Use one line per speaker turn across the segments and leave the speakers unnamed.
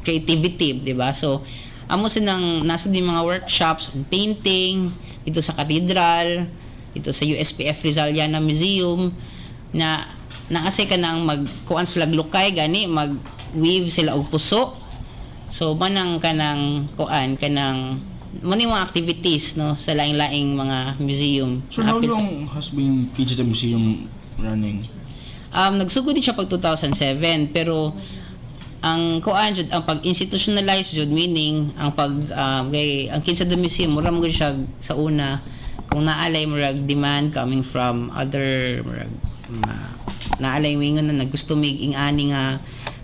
creativity, di ba? So amo silang nasa din mga workshops on painting dito sa cathedral, dito sa USPF Rizaliana Museum, na naasay ka nang magkuan sila lukay gani, mag weave sila og puso. So manang kanang kuan, kanang mo ni mga activities, no, sa laing-laing mga museum.
So how
Na apil
long has been Kids at the Museum running?
Nagsugod din siya pag 2007, pero ang kuan jud, ang pag-institutionalize jud, meaning ang pag kay ang Kids at the Museum, mura mo gud siya sa una kung naalay murag demand coming from other murag mga naalay wingon na nagusto mig ing-ani nga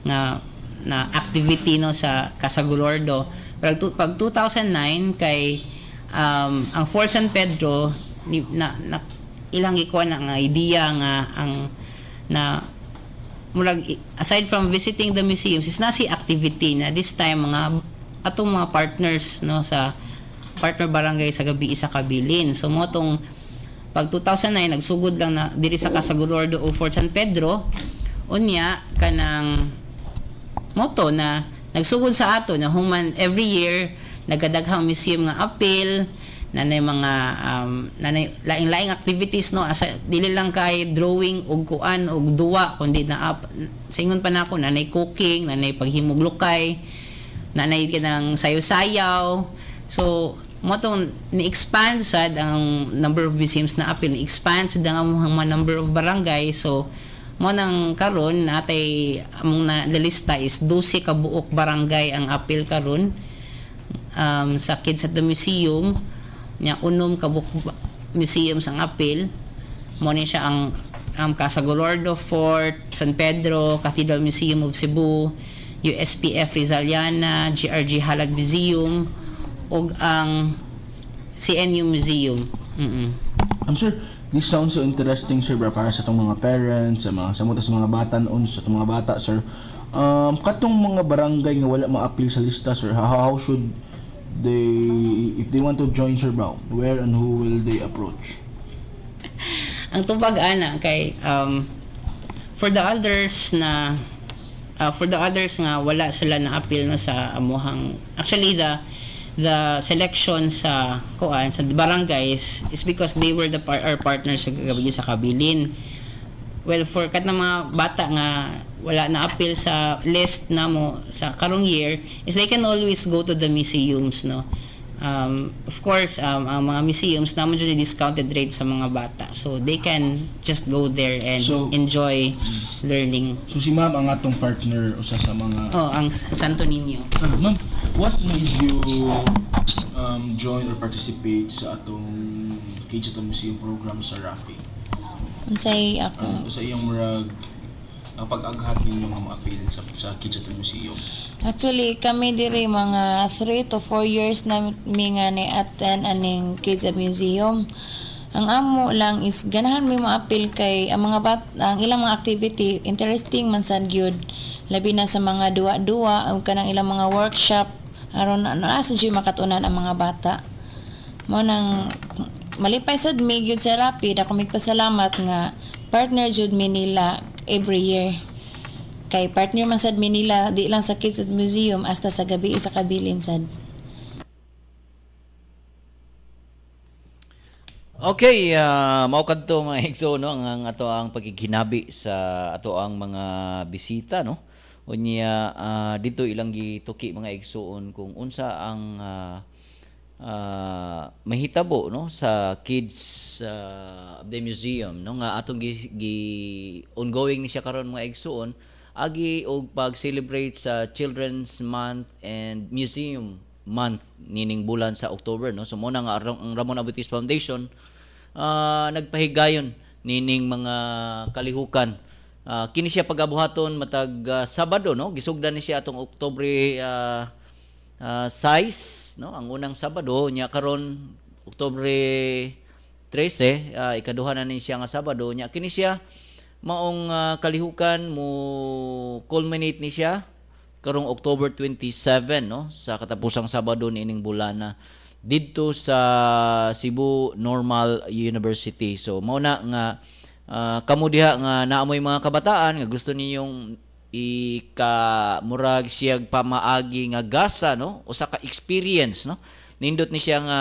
nga na activity, no, sa Casa Gorordo. Pero pag 2009 kay ang Fort San Pedro ni, na ilang gikuha na ang idea nga ang na murag aside from visiting the museums is na si activity na this time mga atong mga partners, no, sa partner barangay sa Gabii sa Kabilin. So mo tong pag 2009 nagsugod lang na diri sa Casa Gorordo o Fort San Pedro. Unya kanang moto na nagsugod sa ato na human every year nagkadaghang museum nga apil nanay mga nanay laing-laing activities, no, asa dili lang kay drawing og kuan og duwa, kundi na up sa ingon pa nako, nanay cooking, nanay paghimog lukay, nanay kanang sayaw-sayaw. So mo tong ni-expand sad ang number of museums na apil, ni-expand sad ang among mga number of barangay. So mo nang karon natay among na lista is 12 ka buok barangay ang apil karon sa Kids at the Museum nya. 6 ka buok museums ang apil. Mo ni siya ang Casa Gorordo, Fort San Pedro, Cathedral Museum of Cebu, USPF Rizaliana, GRG Halad Museum ug ang CNU Museum.
Sir, this sounds so interesting, sir, bro, para sa itong mga parents, sa mga sa mga sa mga bata noon, sa itong mga bata, sir. Katong mga barangay nga wala ma-appeal sa lista, sir, how should they, if they want to join, sir, bro, where and who will they approach?
Ang tubag ana kay for the others na for the others nga wala sila na appeal, no, sa amuhang, actually the selection sa kuan sa barangays is because they were our partners sa Gabii sa Kabilin. Well, for kat na mga bata nga wala na appeal sa list namo sa karong year is they can always go to the museums, no. Of course, ang mga museums naman dyan discounted rate sa mga bata, so they can just go there and enjoy learning.
So si ma'am ang atong partner, usa sa mga
Oh, ang Santo Niño.
Ah, ma'am, what made you join or participate sa atong Kids at the Museum program sa Rafi?
Unsay ako?
Sa iyong murag ang pag-aghat ninyo nga mo-appeal sa Kids at the Museum?
Actually, kami diri mga 3 to 4 years na mi nga ni attend aning Kids at Museum. Ang amo lang is ganahan mi mo-appeal kay ang mga bat ang ilang mga activity interesting man sad gyud. Labi na sa mga duwa-duwa ug kanang ilang mga workshop aron ano asa jud makatunan ang mga bata. Mo nang malipay sad mi gyud sa Rapid ako, migpasalamat nga partner jud mi nila every year. Kay partner man sad mi nila di lang sa Kids at Museum, hasta sa Gabii sa Kabilin sad.
Okay, mao kadto, mga igsoon, no, ang ato ang pagkikinabi sa ato ang mga bisita, no. Unya dito ilang gituki, mga igsoon, kung unsa ang mahitabo, no, sa Kids of the Museum, no, nga atong gi ongoing ni siya karon, mga igsoon, agi og pag-celebrate sa Children's Month and Museum Month nining bulan sa October, no. So mo na nga ang Ramon Aboitiz Foundation nagpahigayon nining mga kalihukan. Kini siya pagabuhaton matag Sabado, no. Gisugdan ni siya atong Oktubre 6, no, ang unang Sabado. Nya karon Oktubre 13, ikaduha na ni siya nga Sabado. Nya kini siya maong kalihukan mo culminate ni siya karong October 27, no, sa katapusang Sabado niining bulana didto sa Cebu Normal University. So mao na nga kamo diha nga naamoy mga kabataan nga gusto ninyong Ika murag siyag pamaagi nga gasa, no, usa ka experience, no. Nindot ni siya nga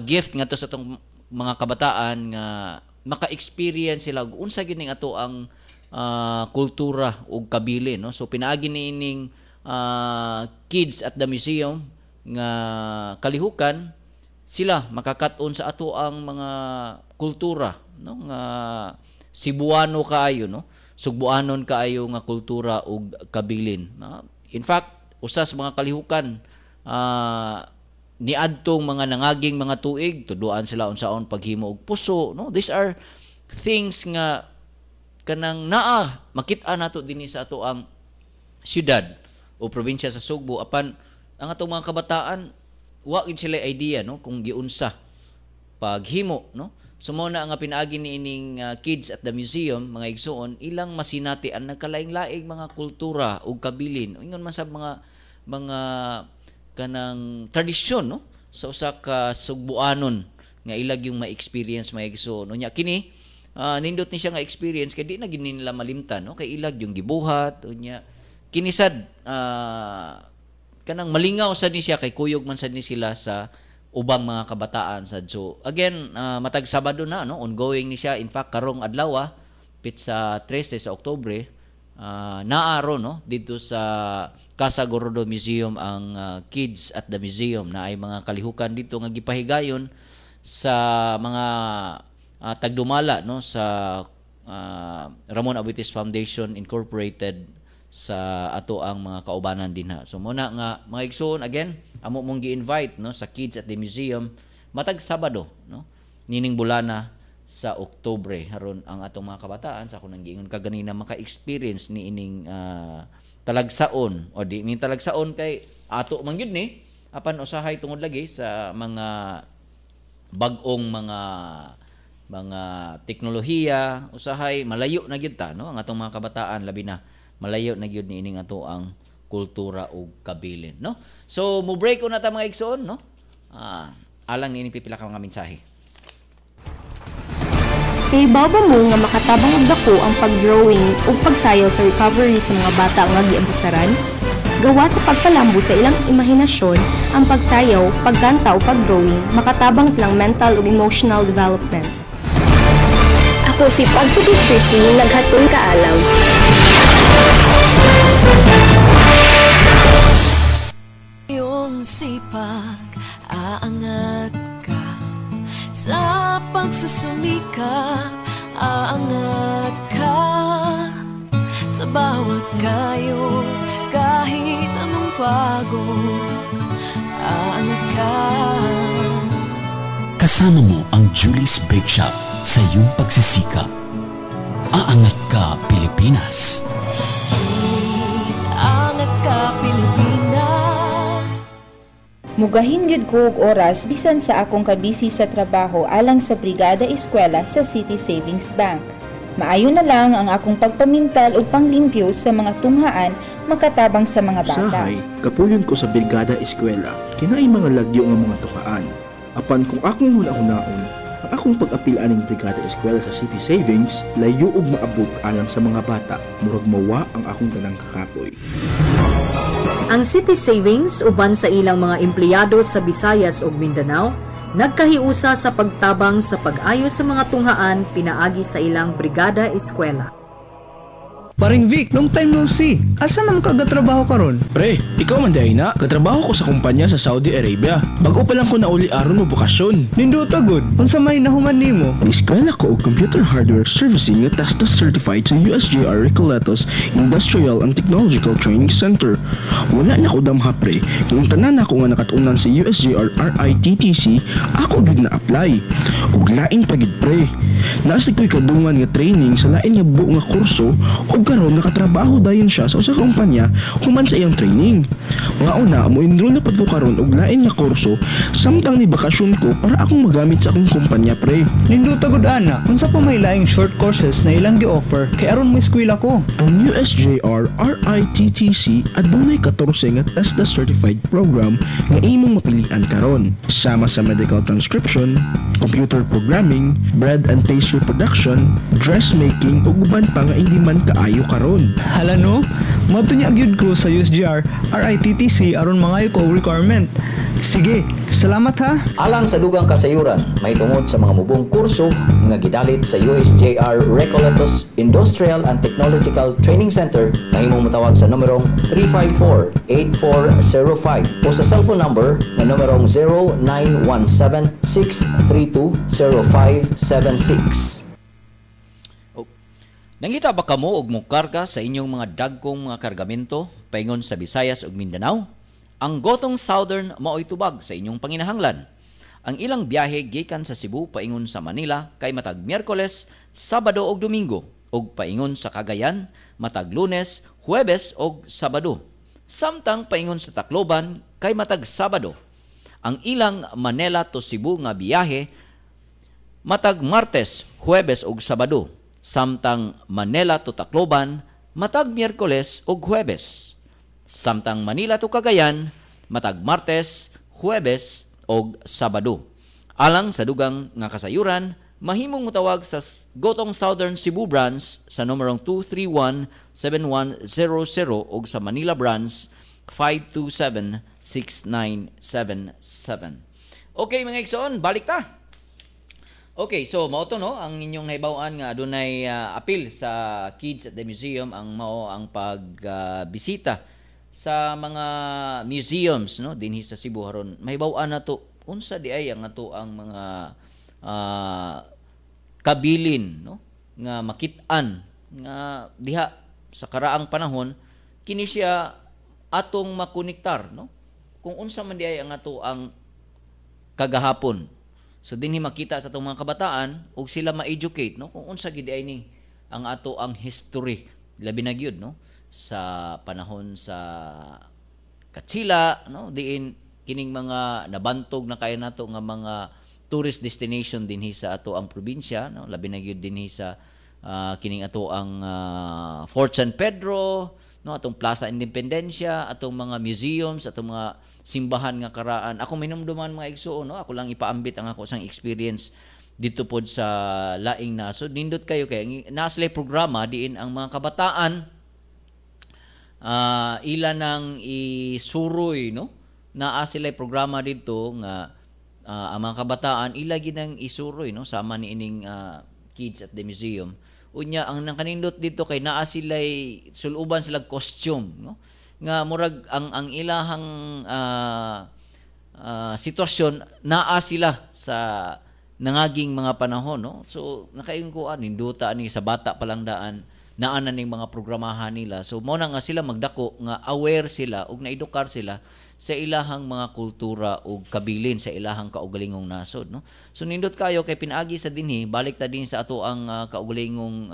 gift ngadto sa atong mga kabataan nga maka-experience sila og unsa gyud ning ato ang kultura ug kabilin, no. So pinaagi niining Kids at the Museum nga kalihukan, sila makakat-on sa ato ang mga kultura, no, nga Cebuano kaayo, no, Sugbuanon kaayo nga kultura ug kabilin. In fact, usa sa mga kalihukan niadtong mga nangaging mga tuig, tuduan sila unsaon paghimo og puso, no. These are things nga kanang naa makit-a nato dinhi sa ato ang syudad o probinsya sa Sugbo, apan ang atong mga kabataan wa gid sila idea, no, kung giunsa paghimo, no. So mao na nga pinaagi niining Kids at the Museum, mga igsuon, ilang masinati ang nagkalaing-laing mga kultura ug kabilin, ingon man sa mga kanang tradisyon, no, sa usa ka Sugbuanon nga ilag yung ma-experience, mga igsuon. Unya kini nindot ni siya nga experience kay di na gid nila malimtan, no, kay ilag yung gibuhat. Unya kini sad kanang malingaw sad ni siya kay kuyog man sad ni sila sa ubang mga kabataan sad. So again, matag Sabado na, no, ongoing ni siya. In fact, karong adlaw, pitsa 13 sa Oktubre, naaro, no, dito sa Casa Gorordo Museum ang Kids at the Museum na ay mga kalihukan dito nga gipahigayon sa mga tagdumala, no, sa Ramon Aboitiz Foundation Incorporated sa ato ang mga kaubanan dinha. So muna nga, mga igsoon, again, amo mong gi-invite, no, sa Kids at the Museum matag Sabado, no, nining bulana sa Oktubre, aron ang atong mga kabataan sa akong giingon kaganina maka-experience ni ining talagsaon o di ni talagsaon kay ato man gyud ni, apan usahay tungod lagi sa mga bag-ong mga teknolohiya, usahay malayo na gyud ta, no, ang atong mga kabataan labi na malayo na gyud niining ato ang kultura ug kabilin, no. So mo break una ta, mga igsoon, no, alang niini pipila ka mga mensahe.
Kay ba mo nga makatabang og dako ang pag-drawing ug pagsayaw sa recovery sa mga bata nga giabusaran? Gawa sa pagpalambo sa ilang imahinasyon, ang pagsayaw, pagkanta o pag-drawing makatabang silang mental ug emotional development.
Ako si Pagtubi Chrislyn, naghatong kaalam.
Iyong sipag, aangat ka. Sa pagsusumikap, aangat ka. Sa bawat kayod, kahit anong pagod, aangat ka.
Kasama mo ang Julie's Bake Shop sa iyong pagsisikap. Aangat ka, Pilipinas.
Julie's, aangat ka, Pilipinas.
Mugahin gyud ko og oras bisan sa akong kabisi sa trabaho alang sa Brigada Eskwela sa City Savings Bank. Maayo na lang ang akong pagpamintal ug panglimpyo sa mga tunghaan makatabang sa mga bata.
Usahay, kapuyon ko sa Brigada Eskwela, kinaay mga lagyo nga mga tukaan. Apan kung akong huna-hunaon, ang akong pag-apil aning Brigada Eskwela sa City Savings, layo og maabot alang sa mga bata, murag mawa ang akong tanang kakapoy.
Ang City Savings uban sa ilang mga empleyado sa Visayas ug Mindanao nagkahiusa sa pagtabang sa pag-ayos sa mga tunghaan pinaagi sa ilang Brigada Eskwela.
Paring Vic, long time no see. Asa man ka gatrabaho karon?
Pre, ikaw man diay na. Katrabaho ko sa kumpanya sa Saudi Arabia. Bago pa lang ko nauli aron mo bokasyon.
Nindota gud. Unsa may nahuman nimo?
Eskwela ko og computer hardware servicing nga TESDA certified sa USJR Recoletos Industrial and Technological Training Center. Wala na ko damha, pre. Kung tanan ako nga nakatunan sa USJR RITTC, ako gyud na apply. Ug lain pa gid, pre. Naa ko'y kadungan nga training sa lain nga buo nga kurso ug karon nakatrabaho dayon siya sa usa ka kumpanya human sa iyang training. Nga una mo enroll na pud ko karon og lain nga kurso sa
Samtang ni bakasyon ko para akong magamit sa akong kumpanya, pre.
Nindot gud ana, unsa pa may laing short courses na ilang gi-offer kay aron mo eskwela ko?
Ang USJR RITTC adunay 14 nga TESDA certified program nga imong mapilian karon. Sama sa medical transcription, computer programming, bread and pastry production, dressmaking ug uban pa nga hindi man kaayo karon.
Hala no, moadto nya gyud ko sa USJR RITTC aron mangayo ko og requirement. Sige, salamat ha.
Alang sa dugang kasayuran, mahitungod sa mga mubong kurso nga gidalit sa USJR Recoletos Industrial and Technological Training Center, mahimong motawag sa numerong 354-8405 o sa cellphone number nga numerong 0917-632-0576. Nangita ba kamo og mokarga sa inyong mga dagkong mga kargamento paingon sa Visayas ug Mindanao? Ang Gotong Southern maoy tubag sa inyong panginahanglan. Ang ilang biyahe gikan sa Cebu paingon sa Manila kay matag Miyerkules, Sabado ug Domingo, ug paingon sa Cagayan matag Lunes, Huwebes ug Sabado. Samtang paingon sa Tacloban kay matag Sabado. Ang ilang Manila to Cebu nga biyahe matag Martes, Huwebes ug Sabado. Samtang Manila to Tacloban matag Miyerkules ug Huwebes. Samtang Manila to Cagayan matag Martes, Huwebes og Sabado. Alang sa dugang nga kasayuran, mahimong motawag sa Gotong Southern Cebu Branch sa numerong 231-7100 og sa Manila Branch 527-6977. Okay mga igsoon, balik ta. Okay, so mao to no ang inyong nahibaw-an nga adunay apil sa Kids at the Museum, ang mao ang pagbisita sa mga museums no dinhi sa Cebu haron mahibaw-an nato unsa di ay ang ato ang mga kabilin no nga makit-an nga diha sa karaang panahon kini siya atong makonektar no kung unsa man di ay ang ato ang kagahapon. So dinhi makita sa atong mga kabataan ug sila ma-educate no kung unsa gid ay ni ang ato ang history labi na gyud no sa panahon sa Katsila no diin kining mga nabantog na kay nato nga mga tourist destination dinhi sa ato ang probinsya no labi na gyud dinhi sa kining ato ang Fort San Pedro no atong Plaza Independencia, atong mga museums, atong mga simbahan nga karaan. Ako minumduman mga igsuon no, ako lang ipaambit ang ako sang experience dito pod sa laing nasod. Nindot kayo kay naa sila programa diin ang mga kabataan ila nang isuroy no. Naa sila programa didto nga ang mga kabataan ila ginang isuroy no sama ni ining Kids at the Museum. Unya ang nangkanindot dito kay naa sila'y suluban sila costume no nga murag ang ilahang sitwasyon naa sila sa nangaging mga panahon no. So nakaingon ko ninduta ani sa bata pa lang daan naa na ning mga programahan nila. So mao na nga sila magdako nga aware sila ug naedukar sila sa ilahang mga kultura ug kabilin sa ilahang kaugalingong nasod no. So nindot kayo kay pinaagi sa dinhi, balik ta din sa ato ang kaugalingong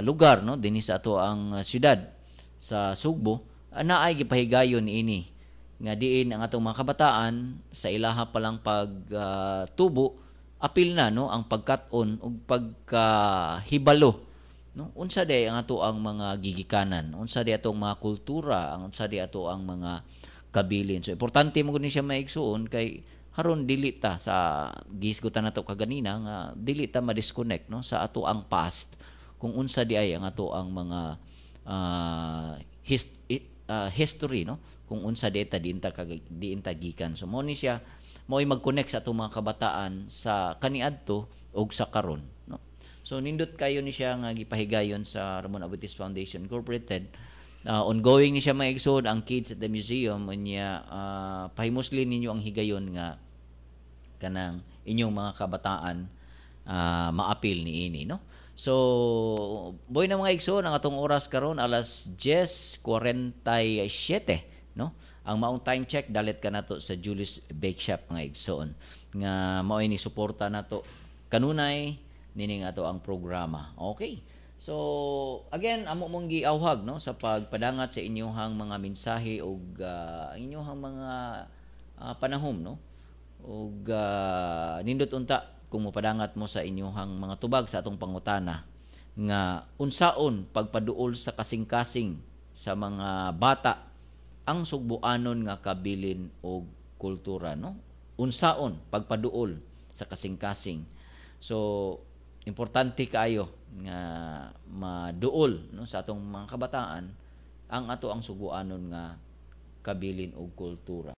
lugar no, dinhi sa ato ang syudad sa Sugbo, naay gipahigayon niini nga diin ang atong mga kabataan sa ilaha pa lang pagtubo apil na no ang pagkat-on ug pagkahibalo no, unsa day ang ato ang mga gigikanan, unsa day atong mga kultura, ang unsa day ato ang mga kabilin. So importante mo gud ni siya maigsuon kay haron dili ta sa gihisgutan nato kaganina nga dili ta ma-disconnect no sa ato ang past kung unsa di ay ang ato ang mga history no, kung unsa di ta diin ta gikan. So mo ni siya mo'y mag-connect sa atong mga kabataan sa kaniadto ug sa karon no. So nindot kayo ni siya nga gipahigayon sa Ramon Aboitiz Foundation Incorporated. Ongoing ni siya maigsood ang Kids at the Museum unya pahimusli ninyo ang higayon nga kanang inyong mga kabataan maapil niini no. So boy na mga igsoon ang atong oras karon alas 10:47 no. Ang maong time check dalit ka nato sa Julie's Bake Shop mga igsoon nga maoy ni suporta nato kanunay nining ato ang programa. Okay. So again, amo mong giawhag no sa pagpadangat sa inyong mga mensahe ug ang inyong mga panahom no. Ug nindot unta kung mopadangat mo sa inyuhang mga tubag sa atong pangutana nga unsaon pagpaduol sa kasing-kasing sa mga bata ang sugboanon nga kabilin og kultura, no? Unsaon pagpaduol sa kasing-kasing. So importante kaayo nga maduol, no, sa atong mga kabataan ang ato ang sugboanon nga kabilin og kultura.